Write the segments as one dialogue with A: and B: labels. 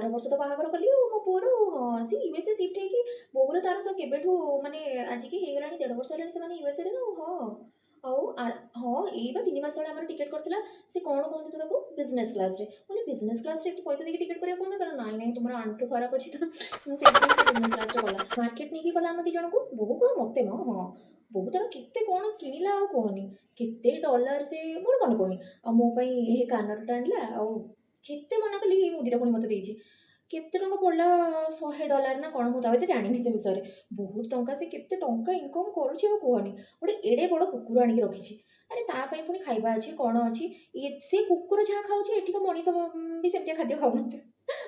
A: ଆର ବର୍ଷ ତ ବାହାଘର କଲି ଆଉ ମୋ ପୁଅର। ହଁ, ସେ ୟୁଏସଏ ସିଫ୍ଟ ହେଇକି ବୋଉର ତାର ସବୁ କେବେଠୁ, ମାନେ ଆଜିକି ହେଇଗଲାଣି 1.5 ବର୍ଷ ହେଲାଣି ସେମାନେ ୟୁଏସଏରେ ନା। ହଁ, ଆଉ ହଁ, ଏଇ ବା 3 ମାସ ତଳେ ଆମର ଟିକେଟ୍ କରିଥିଲା। ସେ କ'ଣ କହନ୍ତି ତ ତାକୁ, ବିଜନେସ୍ କ୍ଲାସ୍ରେ। ମାନେ ବିଜନେସ୍ କ୍ଲାସ୍ରେ ଏତେ ପଇସା ଦେଇକି ଟିକେଟ୍ କରିବାକୁ କ'ଣ ଦରକାର? ନାଇଁ ନାଇଁ, ତୁମର ଆଣ୍ଠୁ ଖରାପ ଅଛି ତ ସେଇଥିପାଇଁ ସେ ବିଜନେସ୍ କ୍ଲାସ୍ରେ ଗଲା। ମାର୍କେଟ ନେଇକି ଗଲା ଆମ 2 ଜଣଙ୍କୁ, ବୋହୂକୁ ଆଉ ମୋତେ ମ। ହଁ, ବୋହୂ ତାର କେତେ କ'ଣ କିଣିଲା ଆଉ କୁହନି, କେତେ ଡଲାର ସେ ମୋର ମନେ ପଡ଼ୁନି। ଆଉ ମୋ ପାଇଁ ଏ କାନରଟା ଆଣିଲା। ଆଉ କେତେ ମନା କଲି, ଏଇ ମୁଦିଟା ପୁଣି ମୋତେ ଦେଇଛି। କେତେ ଟଙ୍କା ପଡ଼ିଲା, $100 ନା କ'ଣ, ମୁଁ ତ ଏତେ ଜାଣିନି ସେ ବିଷୟରେ। ବହୁତ ଟଙ୍କା, ସେ କେତେ ଟଙ୍କା ଇନକମ୍ କରୁଛି ଆଉ କୁହନି। ଗୋଟେ ଏଡ଼େ ବଡ଼ କୁକୁର ଆଣିକି ରଖିଛି। ଆରେ, ତା ପାଇଁ ପୁଣି ଖାଇବା ଅଛି, କ'ଣ ଅଛି। ଇଏ ସେ କୁକୁର ଯାହା ଖାଉଛି, ଏଠିକା ମଣିଷ ବି ସେମିତିଆ ଖାଦ୍ୟ ଖାଉନାହାନ୍ତି।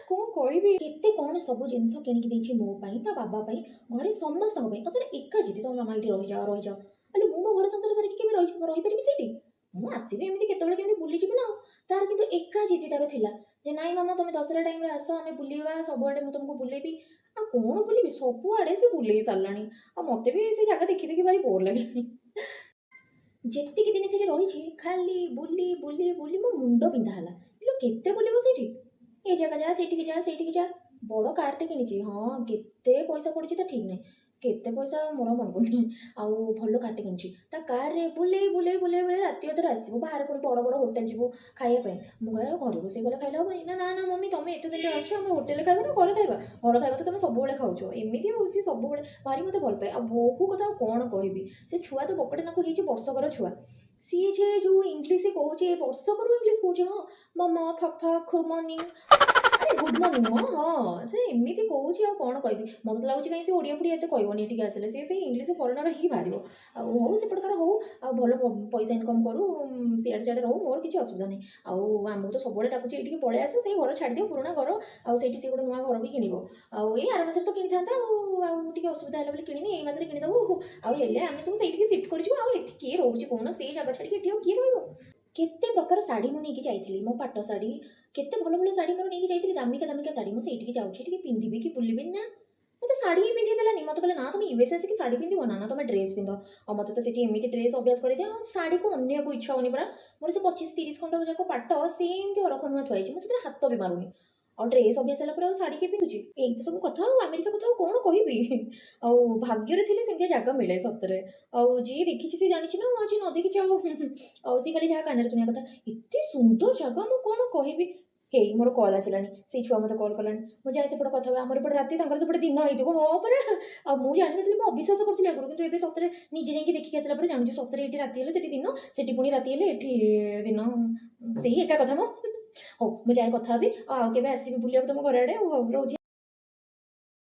A: କ'ଣ କହିବି, କେତେ କ'ଣ ସବୁ ଜିନିଷ କିଣିକି ଦେଇଛି ମୋ ପାଇଁ, ତା ବାବା ପାଇଁ, ଘରେ ସମସ୍ତଙ୍କ ପାଇଁ। ଆଉ ତାର ଏକା ଜିଦି, ତମ ମାମା ଏଇଠି ରହିଯାଅ, ରହିଯାଅ। ଆଲୋ, ମୁଁ ମୋ ଘର ସଂସାର ସାରିକି କେବେ ରହିପାରିବି ସେଇଠି? ମୁଁ ଆସିବି ଏମିତି କେତେବେଳେ କେମିତି ବୁଲିଯିବି ନା ଆଉ। ତାର କିନ୍ତୁ ଏକା ଜିଦି ତାର ଥିଲା ଯେ ନାଇଁ ମାମା, ତମେ ଦଶହରା ଟାଇମ୍ରେ ଆସ, ଆମେ ବୁଲିବା ସବୁଆଡ଼େ, ମୁଁ ତମକୁ ବୁଲେଇବି। ଆଉ କ'ଣ ବୁଲିବି, ସବୁଆଡ଼େ ସେ ବୁଲେଇ ସାରିଲାଣି। ଆଉ ମୋତେ ବି ସେ ଜାଗା ଦେଖି ଦେଖି ଭାରି ବୋର୍ ଲାଗିଲାଣି। ଯେତିକି ଦିନ ସେଠି ରହିଛି, ଖାଲି ବୁଲି ବୁଲି ବୁଲି ମୋ ମୁଣ୍ଡ ବିନ୍ଧା ହେଲା। ଇଲୋ, କେତେ ବୁଲିବ ସେଇଠି? ଏ ଜାଗା ଯା, ସେଇଠିକି ଯା, ସେଇଠିକି ଯା। ବଡ଼ କାର୍ଟେ କିଣିଛି। ହଁ, କେତେ ପଇସା ପଡ଼ିଛି ତା ଠିକ୍ ନାହିଁ, କେତେ ପଇସା ମୋର ମନେ ପଡ଼ୁନି। ଆଉ ଭଲ କାର୍ଟେ କିଣିଛି। ତା କାର୍ରେ ବୁଲେଇ ବୁଲେଇ ବୁଲେଇ ବୁଲେଇ ରାତି ଅଧରେ ଆସିବୁ। ବାହାରେ ପୁଣି ବଡ଼ ବଡ଼ ହୋଟେଲ ଯିବୁ ଖାଇବା ପାଇଁ। ମୁଁ କହେ, ଆଉ ଘରେ ରୋଷେଇ କଲେ ଖାଇଲେ ହେବନି? ନା ନା ନା ମମି, ତମେ ଏତେ ଦିନରେ ଆସୁଛ, ଆମେ ହୋଟେଲରେ ଖାଇବା ନା ଘରେ ଖାଇବା? ଘର ଖାଇବା ତ ତମେ ସବୁବେଳେ ଖାଉଛ। ଏମିତି ଆଉ ସିଏ ସବୁବେଳେ ଭାରି ମୋତେ ଭଲ ପାଏ। ଆଉ ବୋହୂ କଥା ଆଉ କ'ଣ କହିବି, ସେ ଛୁଆ ତ ବକଟେ ନାକୁ ହେଇଛି, ବର୍ଷକର ଛୁଆ। ସିଏ ଯେ ଯେଉଁ ଇଂଲିଶ କହୁଛି, ଏ ବର୍ଷକରୁ ଇଂଲିଶ କହୁଛି। ହଁ, ମାମା, ଫାଫା, ଗୁଡ୍ ମର୍ଣ୍ଣିଂ, ଆରେ ଗୁଡ୍ ମର୍ଣ୍ଣିଂ ମ। ହଁ, ସେ ଏମିତି କହୁଛି, ଆଉ କ'ଣ କହିବି। ମୋତେ ତ ଲାଗୁଛି କାହିଁ ସେ ଓଡ଼ିଆ ଫୋଡ଼ିଆ ଏତେ କହିବନି ଏଠିକି ଆସିଲେ। ସେ ସେଇ ଇଂଲିଶ ଫରେନର ହିଁ ବାହାରିବ। ଆଉ ହଉ, ସେପଟକାର ହଉ, ଆଉ ଭଲ ପଇସା ଇନକମ୍ କରୁ, ସିଆଡ଼େ ସିଆଡ଼େ ରହୁ, ମୋର କିଛି ଅସୁବିଧା ନାହିଁ। ଆଉ ଆମକୁ ତ ସବୁବେଳେ ଡାକୁଛି, ଏଇଠିକି ପଳେଇ ଆସ, ସେଇ ଘର ଛାଡ଼ିଦିଅ, ପୁରୁଣା ଘର। ଆଉ ସେଇଠି ସେ ଗୋଟେ ନୂଆ ଘର ବି କିଣିବ। ଆଉ ଏଇ ଆର ମାସରେ ତ କିଣିଥାନ୍ତା, ଆଉ ଆଉ ଟିକେ ଅସୁବିଧା ହେଲା ବୋଲି କିଣିନି। ଏଇ ମାସରେ କିଣିଦେବୁ। ଆଉ ହେଲେ ଆମେ ସବୁ ସେଇଠିକି ସିଫ୍ଟ କରିଯିବୁ। ଆଉ ଏଠି କିଏ ରହୁଛି କହୁନ? ସେଇ ଜାଗା ଛାଡ଼ିକି ଏଠି ଆଉ କିଏ ରହିବ? କେତେ ପ୍ରକାର ଶାଢ଼ୀ ମୁଁ ନେଇକି ଯାଇଥିଲି, ମୋ ପାଟ ଶାଢ଼ୀ, କେତେ ଭଲ ଭଲ ଶାଢ଼ୀ ମୋର ନେଇକି ଯାଇଥିଲି, ଦାମିକା ଦାମିକା ଶାଢ଼ୀ। ମୁଁ ସେଇଠିକି ଯାଉଛି ଟିକେ ପିନ୍ଧିବି କି ବୁଲିବି ନା, ମୋତେ ଶାଢ଼ୀ ହିଁ ପିନ୍ଧେଇ ଦେଲାନି। ମୋତେ କହିଲେ, ନା, ତମେ ୟୁଏସ୍ ଆସିକି ଶାଢ଼ୀ ପିନ୍ଧିବ? ନା ନା, ତମେ ଡ୍ରେସ୍ ପିନ୍ଧ। ଆଉ ମୋତେ ତ ସେଠି ଏମିତି ଡ୍ରେସ୍ ଅଭ୍ୟାସ କରିଦିଏ, ଆଉ ଶାଢ଼ୀକୁ ଅନେଇବାକୁ ଇଚ୍ଛା ହେଉନି ପରା। ମୋର ସେ 25-30 ଖଣ୍ଡ ଯାକ ପାଟ ସେମିତି ଅରଖ ନୂଆ ଥୁଆ ହେଇଛି, ମୁଁ ସେଥିରେ ହାତ ବି ମାରୁନି। ଆଉ ଡ୍ରେସ୍ ଅଭ୍ୟାସ ହେଲା ପରେ ଆଉ ଶାଢ଼ୀ କିଏ ପିନ୍ଧୁଛି? ଏଇ ତ ସବୁ କଥା। ଆଉ ଆମେରିକା କଥା ଆଉ କ'ଣ କହିବି? ଆଉ ଭାଗ୍ୟରେ ଥିଲେ ସେମିତିଆ ଜାଗା ମିଳେ ସତରେ। ଆଉ ଯିଏ ଦେଖିଛି ସେ ଜାଣିଛି ନା, ଆଉ ଯିଏ ନ ଦେଖିଛି ଆଉ ଆଉ ସିଏ ଖାଲି ଯାହା କାନରେ ଶୁଣିବା କଥା। ଏତେ ସୁନ୍ଦର ଜାଗା, ମୁଁ କ'ଣ କହିବି। ହେଇ, ମୋର କଲ୍ ଆସିଲାଣି, ସେଇ ଛୁଆ ମୋତେ କଲ୍ କଲାଣି। ମୁଁ ଯାଏ, ସେପଟେ କଥା ହେବା। ଆମର ଏପଟେ ରାତି, ତାଙ୍କର ସେପଟେ ଦିନ ହେଇଥିବ। ହଁ ପରା, ଆଉ ମୁଁ ଜାଣିନଥିଲି, ମୁଁ ଅବିଶ୍ୱାସ କରୁଥିଲି ଆଗରୁ, କିନ୍ତୁ ଏବେ ସତରେ ନିଜେ ଯାଇକି ଦେଖିକି ଆସିଲା ପରେ ଜାଣୁଛି, ସତରେ ଏଇଠି ରାତି ହେଲେ ସେଠି ଦିନ, ସେଠି ପୁଣି ରାତି ହେଲେ ଏଠି ଦିନ, ସେଇ ଏକା କଥା ମ। ହଉ, ମୁଁ ଯାଏ କଥା ହେବି। ଆଉ କେବେ ଆସିବି ବୁଲିବାକୁ ତମ ଘର ଆଡ଼େ। ଆଉ ହଉ, ରହୁଛି।